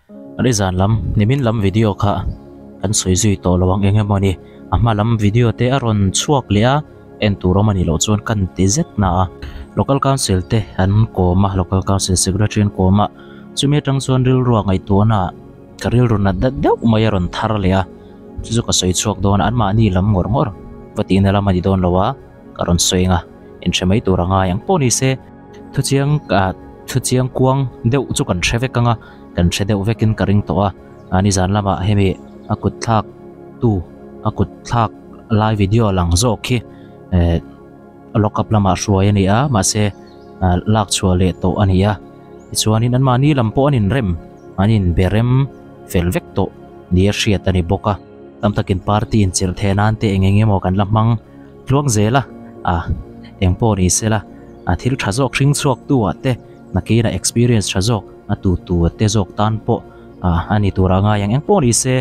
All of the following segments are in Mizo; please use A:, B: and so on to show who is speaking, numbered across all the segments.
A: Nizan lam, nimin lam video kha kan sawi zui tawh lo ang eng emaw ni. A hma lam video te a rawn chhuak leh a, en tur awm a nih loh chuan kan ti zet na a. Local Council te an kawm a, Local Council Secretary an kawm a, chumi atang chuan rilrua ngaihtuahna ka rilru nat dat deuh mai a rawn thar leh a, chu chu ka sawi chhuak dawn a, anmahni lam ngawr ngawr va tihna lam a ni dawn lo a, ka rawn sawi ang a, inhre mai tur a ngai ang pawh ni se. Thuchiang ah thuchiang kuang deuh chu kan hre vek ang a, kan hre deuh vekin ka ring tawh a, a nizan lamah hemi a kut thlak tu a kut thlak lai video lang zawk khi eh lock up lamah hruai a ni a mahse ah lak chhuah leh tawh a ni a tichuanin anmahni lam pawh an inrem an inbe rem fel vek tawh nia hriat a ni bawk a tam takin party inchilh theh nan te eng eng emaw kan la hmang tluang zel a ah eng pawh ni sela a thil tha zawk hring chhuak tu ah te nakina experience tha zawk a tu tu te zawk tan pawh ah a ni tur a ngai ang eng pawh ni se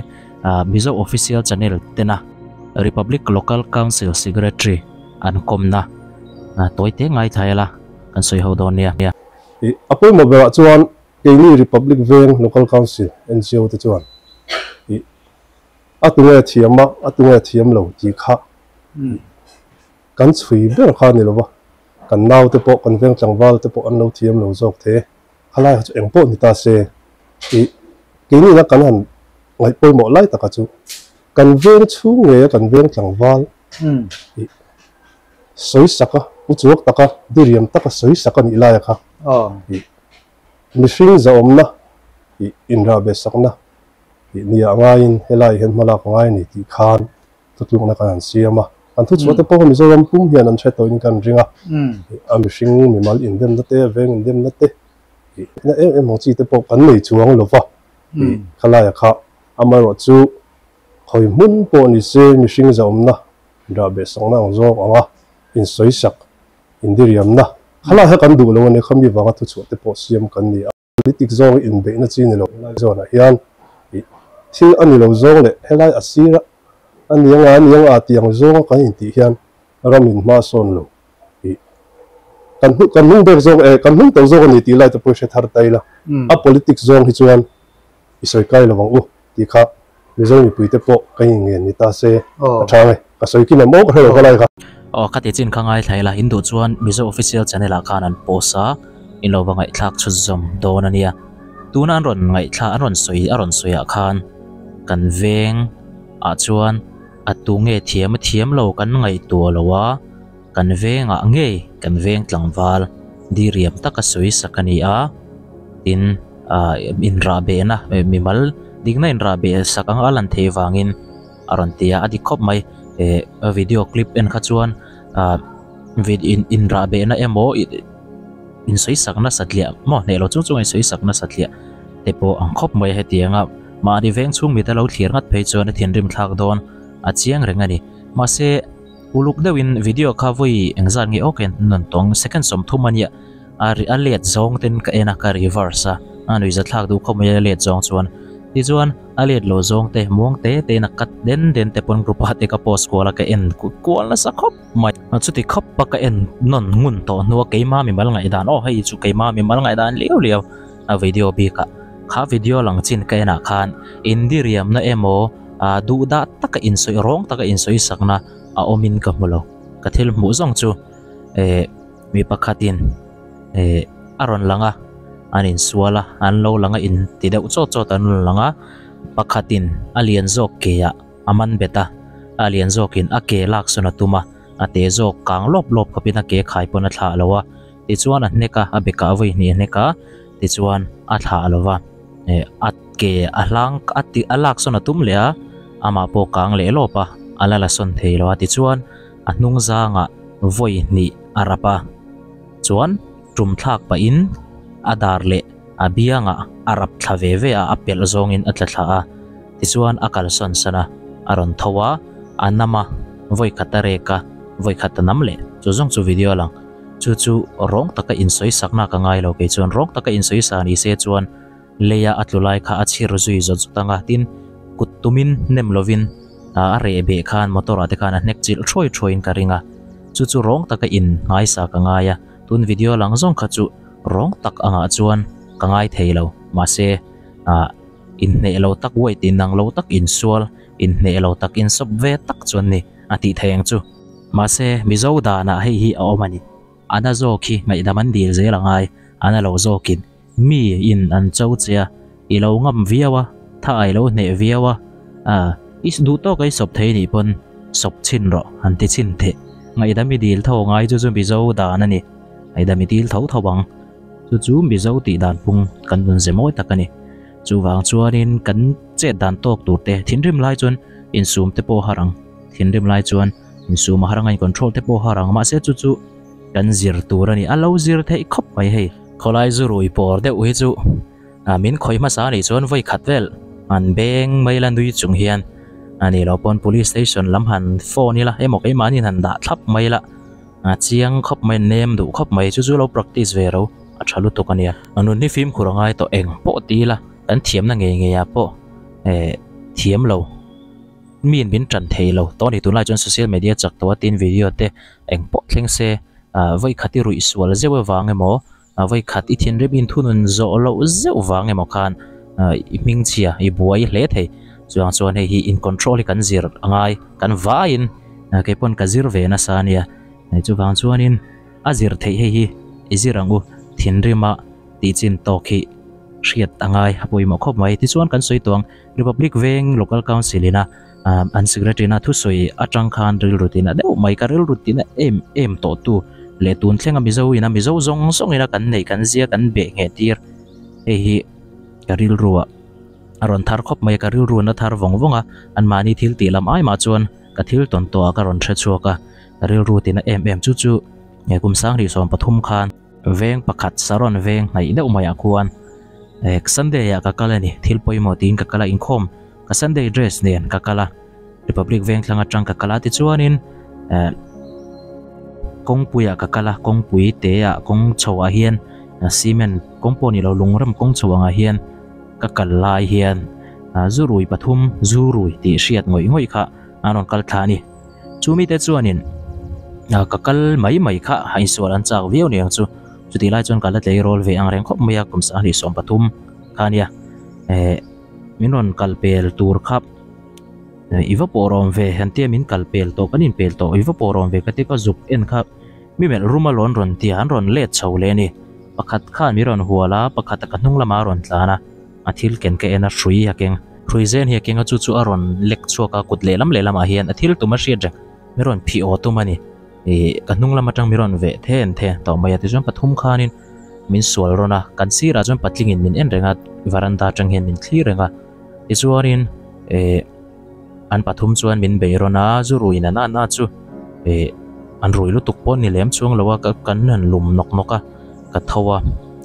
A: ah Mizo official channel tena Republic Local Council Secretary an kawmna ah tawi te ngai thai ila kan sawi ho dawn nia.
B: Ih a pawimawh berah chuan keini Republic Veng Local Council NGO te chuan ih a tunge thiam a a tunge thiam lo tih kha Kan chhui ber kha a ni lo va, kan naute pawh, kan veng tlangval te pawh an lo thiam lo zawk the. Khalai kha chu eng pawh ni ta se, ih, keinina kan han ngaih pawimawh lai taka chu kan veng chhung ngeia kan veng tlangval, ih, sawi sak a, u chuak taka, diriam taka sawi sak a nih laia kha, ih, mihring zahawmna, ih, inrahbeh sakna, ih, nia ngaiin helai hian hmalak a ngai a ni tih khan Thutlukna kan han siam a, an thuchhuah te pawh Mizoram pum hian an hre tawhin kan ring a, a mihring mimal indemna te, veng indemna te, na em em ang chi te pawh kan nei chuang lo va, khalaia kha amaherawh chu khawi hmun pawh ni se mihring zahawmna rahbeh sakna ang zawk ang a, insawisak, indiriamna khalai kha kan duh lo a ni, khami vanga thuchhuah te pawh siam kan ni a. Politic zawng inbeihna chi ni lo helai zawnah hian ih thil a ni lo zawng leh helai a sir a a ni anga a ni anga a tih ang zawnga kan intih hian ram in hma sawn lo ih kan hnu kan hnung ber zawk eh kan hnung to zawk a ni tih lai te pawh i hre thar ta ila a politics zawng hi chuan i sawi kai lo ang u tih kha Mizo mipui te pawh ka inngen ni ta se a tha nge ka sawi kim em aw ka hre lo ka lai kha.
A: Aw ka ti chin kha ngaithla ila in duh chuan Mizo official channel ah khan an post a in lo va ngaihthlak chhut zawm dawn a nia tuna an rawn ngaihthla an rawn sawi a rawn sawi ah khan kan veng ah chuan a tu nge thiam a thiam lo kan ngaihtuah lo a kan veng ah ngei kan veng tlangval diriam taka sawi sak a ni a tin ah inrah behna mimal dikna inrah beh sak ang a lan theih vangin a rawn ti a a dik khawp mai eh video clip en kha chuan ah vid in inrah behna emaw insawi sak nasa tliah maw hneh lo chung chung a insawi sak nasa tliah te pawh ang khawp mai a hetiang a mahni veng chhung mita lo thlir ngat phei chuan a thinrim thlak dawn a chiang reng a ni mahse uluk deuhin video kha vawi engzat nge awk hian an rawn tawng second 30 a nia a a let zawng ten ka en a ka reverse a a nuihza thlak duh khawp mai a let zawng chuan tichuan a let lo zawng te muang te te in a cut den den te pawn group ah te ka post kual a ka en kual nasa khawp mai chuti khawp a ka en nawn ngun tawh hnua keima mimal ngaihdan aw hei chu keima mimal ngaihdan liau liau a video bik ah kha video lang chin ka en ah khan indiriamna emaw ah duh dah taka insawi rawng taka insawi sakna a awmin ka hmu lo ka thil hmuh zawng chu eh. Mi pakhatin eh a rawn lang a, an insual a, an lo lang a in ti deuh chawt chawt an rawn lang a, pakhatin a lian zawk ke ah a man bet a, a lian zawkin a ke lak sawn a tum a, a te zawk kang lawp lawp khawpin a ke khai pawn a thlah lo a, tichuan a hnek a, a bekah vawi hnih a hnek a, tichuan a thlah lo va, eh a ke a hlang a ti a lak sawn a tum leh a, amah pawh kang leh lawp a, a la la sawn thei lo a, tichuan. A hnung zangah vawi hnih a rap a, chuan tum thlak pahin a dar leh a biangah a rap thla ve ve a, a pelh zawngin a tla thla a. Tichuan a kalsawn san a, a rawn tho a, a nam a, vawi khat a rek a, vawi khat a nam leh. Chu zawng chu video a lang. Chu chu rawng taka insawi sakna ka ngai lo kei chuan rawng taka insawi sa ni se chuan leia a tlu lai kha a chhir zui zawt zawt ang a, tin kut tumin nem lovin a reh beh khan motor ah te khan a hnek chilh thuai thuaiin ka ring a, chu chu rawng taka in ngaisa ka ngai a, tun video lang zawng kha chu rawng tak angah chuan ka ngai thei lo, mahse ah. Inhneh lo tak weight inang lo tak insual, inhneh lo tak insawp ve tak chuan ni a tih thei ang chu. Mahse, Mizo danah hei hi a awm a ni. A na zawk hi ngaihdam an dil zel a ngai, a na lo zawkin mi in an cho che a, i lo ngam viau a, tha i lo hneh viau a, a i duh tawk a i sawp thei nih pawn sawp chhin rawh han ti chhin theh. Ngaihdam i dil tho ngai chu chu Mizo dan a ni, ngaihdam i dil tho tho ang. Chu chu Mizo tih dan phung kan nun ze mawi tak a ni. Chuvang chuanin kan chet dan tawk tur te thinrim lai chuan insum te pawh har ang, thinrim lai chuan insum a har ang a, in control te pawh har ang mahse chu chu kan zir tur a ni. A lo zir theih khawp mai hei. Khawlai zu rui pawr deuh hi chu min khawih hmasa a nih chuan vawi khat vel an beng mai la nui chung hian a ni lo pawn police station lam han phone ila emaw keimahni han dah thlap mai la. A chiang khawp mai, nem duh khawp mai, chu chu lo practice ve ro a tha lutuk a nia. Nun hi fimkhur a ngai tawh eng pawh ti ila kan thiamna ngei ngei ah pawh eh thiam lo miin min tan thei lo tawh a ni. Tunlai chuan social media chak tawh a tin video te eng pawh thleng se ah vawi khat i ruih sual zeuh avang emaw ah vawi khat i thinrim inthunun zawh loh zeuh vang emaw khan ah i hmingchhia i buai hle thei. Chuang chuan hei hi in control hi kan zir a ngai kan vaiin kei pawn ka zir ve nasa a nia chuvang chuanin a zir theih hei hi i zir ang u thinrima tih chin tawk hi hriat a ngai a pawimawh khawp mai. Tichuan kan sawi tawh ang Republic Veng Local Council ina an secretary ina thusawi atang khan rilru tina deuh mai ka rilru tina em em tawh tu leh tun thlenga Mizo ina Mizo zawng zawng ina kan neih kan zia kan beh ngheh tir hei hi ka rilru ah. A rawn thar khawp mai a, ka rilru na thar vawng vawng a, anmahni thil tih lam ai mah chuan ka thil tawn tawh ah ka rawn hre chhuak a, ka rilru tina em em chu chu nge kum sanghnih 13 khan veng pakhat Saron veng hnaih deuh maiah khuan eh Sunday ah ka kal a ni, thil pawimawh tiin ka kal a, inkhawm ka Sunday dress nen ka kal a, Republic veng thlang atang ka kal a tichuanin eh kawngpuiah ka kal a, kawngpui te ah kawng chho ah hian cement kawng pawh ni lo lungrem kawng chho angah hian. Ka kal lai hian zu rui pathum zu rui tih hriat ngawih ngawih kha an rawn kal thla a ni. Chu mite chuanin ka kal mai mai kha a insual an chak viau ni ang chu. Chutih lai chuan ka la tleirawl ve ang reng khawp mai a, kum 23 kha a nia. Eh min rawn kal pel tur kha i va pawh rawm ve han tia min kal pel tawh kan inpel tawh i va pawh rawm ve ka ti ka zuk en kha mi melh rum a lawn rawn tia an rawn let chho leh a ni. Pakhat khan mi rawn hual a, pakhata ka hnung lamah a rawn tlan a, a thil ken ka en a, hrui a keng. Hrui zen hi a keng a, chu chu a rawn lek chhuak a, kut lehlam lehlamah hian a thil tum a hriat reng, mi rawn phih aw tum a ni. Ih, ka hnung lam atang mi rawn veh then then tawh mai a, tichuan pathum khanin min sual rawn a, kan sirah chuan patlingin min en reng a, varanda atang hian min thlir reng a, tichuanin ih, an pathum chuan min bei rawn a, zu ruin a na na chu ih an rui lutuk pawh ni lem chuang lo a, ka kan han lum nawk nawk a, ka tho a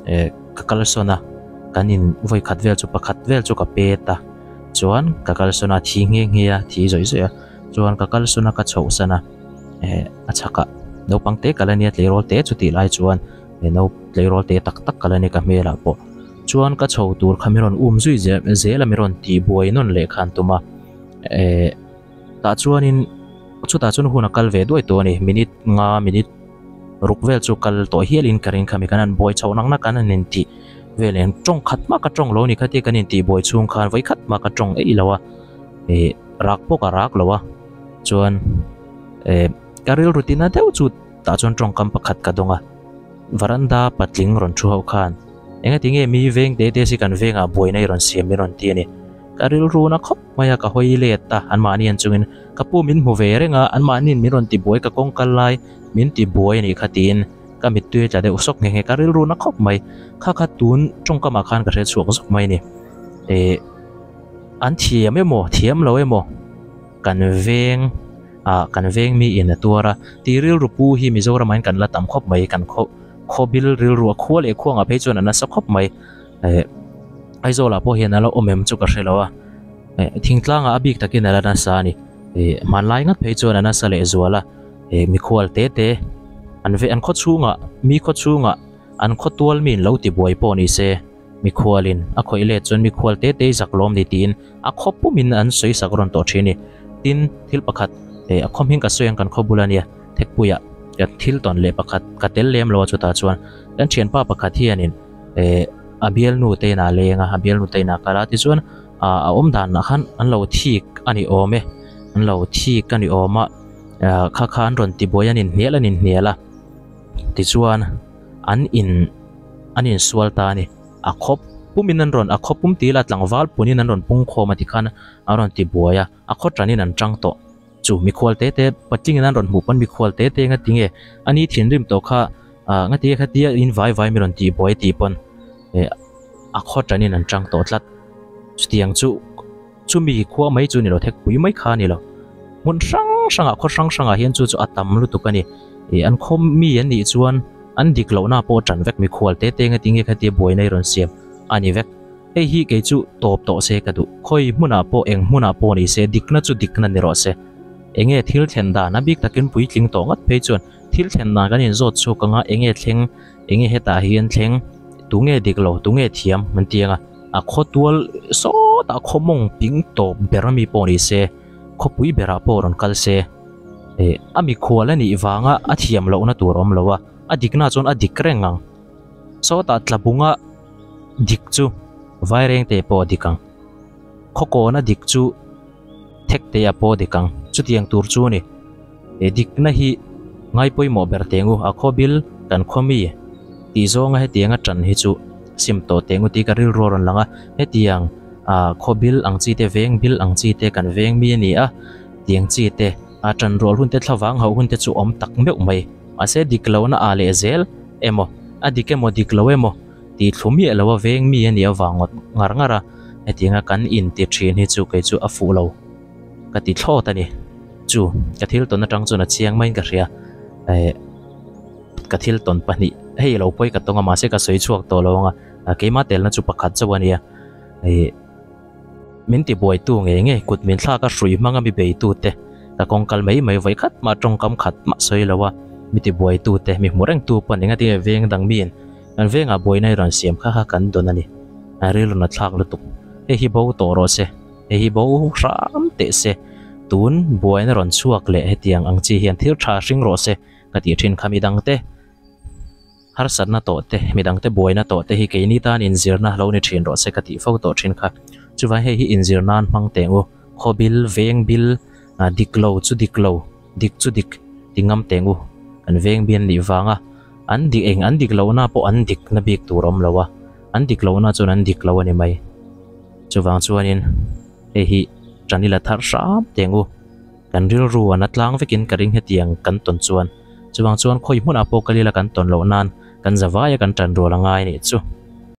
A: eh ka kalsawn a, kan in vawi khat vel chu pakhat vel chu ka pet a, chuan ka kalsawn a thi nghe nghe a, thi zawih zawih a, chuan ka kalsawn a ka chhohsan a eh a chhakah naupang te kal a nia tleirawl te chu tih lai chuan eh nau tleirawl te tak tak kal a nia ka hmelah pawh. Chuan ka chho tur kha mi rawn um zui zel zel a mi rawn tih buai nawn leh khan tum a eh tah chuanin chutah chuan hun a kal ve duai tawh a ni minute nga minute ruk vel chu kal tawh hialin ka ring kha mi kan han buai chhoh nak nak an han intih vel eng tawng khat mah ka tawng lo a ni khatia kan intih buai chhung khan vawi khat mah ka tawng eih lo a eh rak pawh ka rak lo a chuan eh ka rilru tina deuh chu tah chuan tawngkam pakhat ka dawng a varanda patling rawn thu ho khan Engati nge mi veng te te si kan vengah buaina i rawn siam i rawn ti a ni. Ka rilru na khawp mai a, ka hawi let a, anmahni an chungin ka pu min hmu ve reng a, anmahniin min rawn ti buai ka kawng kal lai min ti buai a nih kha tiin ka mittui a tla deuh sawk nghe nghe, ka rilru na khawp mai. Kha kha tun tawngkamah khan ka hre chhuak zawk mai a ni. Ehh an thiam emaw thiam lo emaw kan veng ah kan veng mi in a tuar a, ti rilru pu hi Mizoramah hian kan la tam khawp mai kan khaw. Khawbil rilru a khua leh khuangah phei chuan a nasa khawp mai. Eh Aizawlah pawh hian a la awm em chu ka hre lo a. Eh thingtlangah a bik takin a la nasa a ni. Eh hmanlai ngat phei chuan a nasa leh zual a. Eh mikhual te te an ve an khaw chhungah mi khaw chhungah an khaw tual mi in lo ti buai pawh ni se mikhualin a khawih let chuan mikhual te te zak lawm ni tiin a khaw pumin an sawi sak rawn tawh thin a ni. Tin thil pakhat eh a khaw hming ka sawi ang kan khaw bul a nia. Thekpuiah ka thil tawn leh pakhat ka tel lem lo a chutah chuan kan thianpa pakhat hianin eh a bialnu te inah a leng a, a bialnu te inah a kal a tichuan A awm danah khan an lo thik a ni awm e, an lo thik a ni awm a, kha kha an rawn tibuai an inhnial an inhnial a, tichuan an in an insual ta a ni. A khaw pumin an rawn a khaw pum tih ila tlangval punin an rawn pung khawm a tikhan an rawn tibuai a, a khaw tanin an tang tawh. Chu mikhual te te patlingin an rawn hmuh pawn mikhual te te nga tinge a ni thinrim tawh kha ah nga tinge khatia in vai vai mi rawn tihbuai tih pawn eh a khaw tanin an tang tawh tlat. Chutiang chu chumi khua mai chu ni lo thekpui mai kha a ni lo. Hmun hrang hrangah khaw hrang hrangah hian chu chu a tam lutuk a ni. Ih an khaw mi an nih chuan an dik lohna pawh tan vek mikhual te te nga tinge khatia buaina i rawn siam a ni vek. Hei hi kei chu tawp tawh se ka duh. Khawi hmunah pawh eng hmunah pawh ni se dikna chu dikna ni rawh se. Enge thil thlen dan a bik takin puitling tawh ngat phei chuan thil thlen dan kan inzawt chhuak anga enge thleng enge hetah hian thleng tunge dik lo tunge thiam an ti anga a khawtual sawtah khaw mawng ping tawp ber ami pawh ni se khawpui berah pawh rawn kal se eh a mikhual a nih vanga a thiam lohna tur a awm lo a a dikna chuan a dik reng ang sawtah tlabunga dik chu vaireng te pawh a dik ang khawkawn a dik chu thek te a pawh a dik ang chutiang tur chu a ni he dikna hi ngai pawimawh ber teng u a khaw bil kan khaw mi tih zawnga hetianga tan hi chu sim tawh teng u tih ka rilru a rawn lang a hetiang ah khaw bil ang chi te veng bil ang chi te kan veng mi a ni a tiang chi te a tan rual hun te thlavang hauh hun te chu awm tak meuh mai mahse dik lohna ah leh zel emaw a dik emaw dik lo emaw tih thlu miah lo a veng mi a nih avang ngawt ngar ngar a hetianga kan in ti thin hi chu kei chu a fuh lo ka ti thlawt a ni chu ka thil tawn atang chuan a chiang maiin ka hria eh ka thil tawn pahnih hei lo pawi ka tawng a mahse ka sawi chhuak tawh lo ang a keimah telna chu pakhat chauh a nia eh min ti buaitu ngei ngei kut min thlak a hrui hmang a mi beitu te ka kawng kal mai mai vawi khat mah tawngkam khat mah sawi lo a mi ti buaitu te mi hmu reng tu pawh ni engati nge veng dang miin Kan vengah buaina i rawn siam kha kha kan dawn a ni. A rilru na thlak lutuk. Hei hi bo tawh rawh se. Hei hi bo hram teh se. Tun buaina rawn chhuak leh hetiang ang chi hian thil tha hring rawh se ka tih thin kha midangte harsatna tawh te, midangte buaina tawh te hi keini tan inzirna lo ni thin rawh se ka tih fo tawh thin kha. Chuvang hei hi inzir nan hmang teh u. Khaw bil, veng bil, dik lo chu dik lo, dik chu dik ti ngam teh u. Kan veng bian nih vanga. An dik eng an dik lohna pawh an dik na bik tur awm lo a, an dik lohna chuan an dik lo a ni mai. Chuvang chuanin hei hi tan ila thar hram teng u, kan rilru a na tlang vekin ka ring hetiang kan tawn chuan. Chuvang chuan khawi hmunah pawh kal ila kan tawn loh nan kan zavaia kan tan rual a ngai a nih chu.